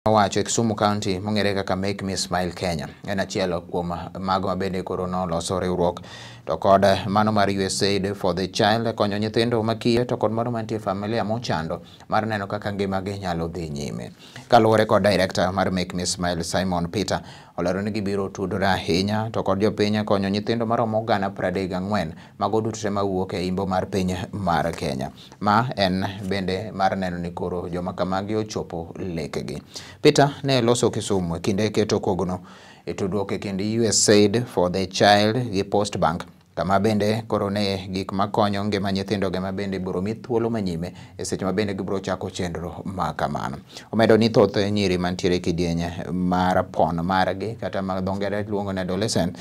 Owacho e Kisumu County mong'ere kaka Make Me Smile Kenya en achiel kuom mago mabende koro noloso riwruok to kod mano mar USAID for the Child konyo nyithindo makiye to kod mano mantie e familia mochando mar neno kaka ngimagi nyalo dhi nyime. Kaluwore kod director mar Make Me Smile Simon Peter olero ni gibiro tudore ahinya to kod jopiny konyo nyithindo maromo 34,000 mago duto te mawuok e imbo mar piny mar Kenya. Ma en bende mar neno ni koro joma kamagi ochopo lekegi. Peter ne loso Kisumu e kinde keto kogno e tudruok e kind USAID for the Child gi Post Bank kama bende koro ne gik makonyo ngima nyithindo gi ma bende ibiro mi thuolo manyime e seche ma bende gibiro chako chenro ma kamano. Omedo ni thoth nyiri mantiere e kidieny mar pon margi kata ma dho ngere luongo ni adolescent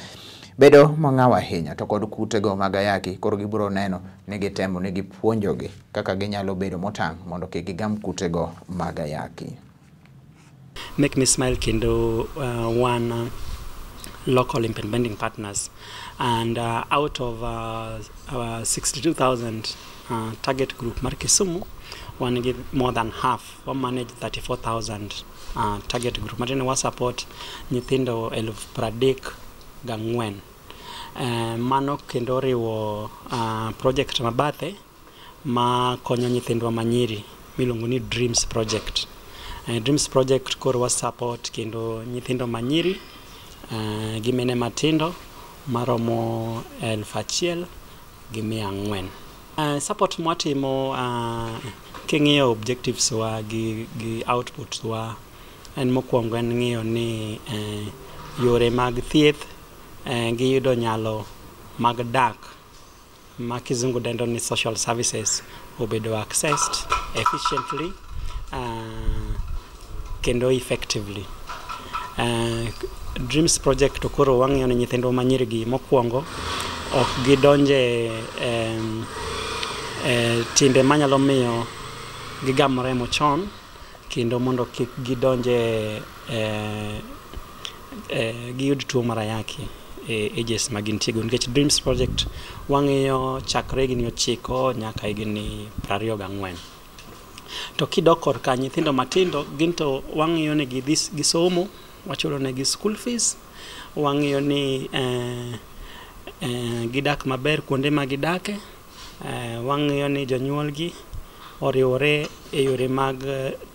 bedo mang'aw ahinya to kod kutego mag ayaki koro gibiro neno ni gitemo ni gipuonjogi kaka ginyalo bedo motang' mondo kik gigam kutego mag ayaki. Make Me Smile kendo wan local implementing partners and out of our 62,000 target group mar Kisumu, wan gi more than half, wa manage 34,000 target group matiende wa support nyithindo 34,000. Mano kendo oriwo project mabathe ma konyo nyithindwa manyiri miluongo ni Dreams Project. Dreams Project koro wa support kendo nyithindo manyiri gi mine matindo maromo 1,400. Support mwatimo king'iyo objectives wa gi outputs wa en mokwongo en ng'iyo ni yore mag thieth giyudo nyalo mag dak ma kizungu dendo ni social services obedo accessed efficiently kendo effectively. Dreams Project to koro wang'iyo ni nyithindwa manyiri gi mokwongo ok gidonje timbe manyalo miyo gigam remo chon kendo mondo kik gidonje giyud tuo mar ayaki e ages ma gintie go nikech Dreams Project wang'iyo chakre higni 9 nyaka higni 24. To kidok korka nyithindo matindo gin to wang'iyo ni gidhi gisomo, wachulo negi school fees, wang'iyo ni gidak maber kuonde ma gidake, wang'iyo ni jonyuolgi oriwore e yore mag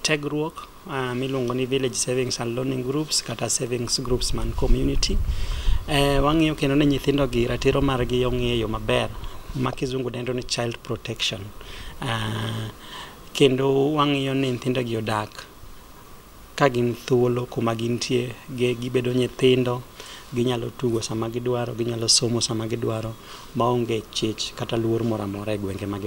tegruok miluongo ni village savings and loaning groups kata savings groups man community. Wang'iyo kendo ni nyithindo gi ratiro margi ong'i e yo maber ma kizungu dendo ni child protection. Kendo wang'iyo ni nyithindo gi odak ka gin thuolo kuma gintie, gibedo nyithindo, ginyalo tugo sama gidwaro, ginyalo somo sama gidwaro maonge chich kata luor moro amora e gwenge ma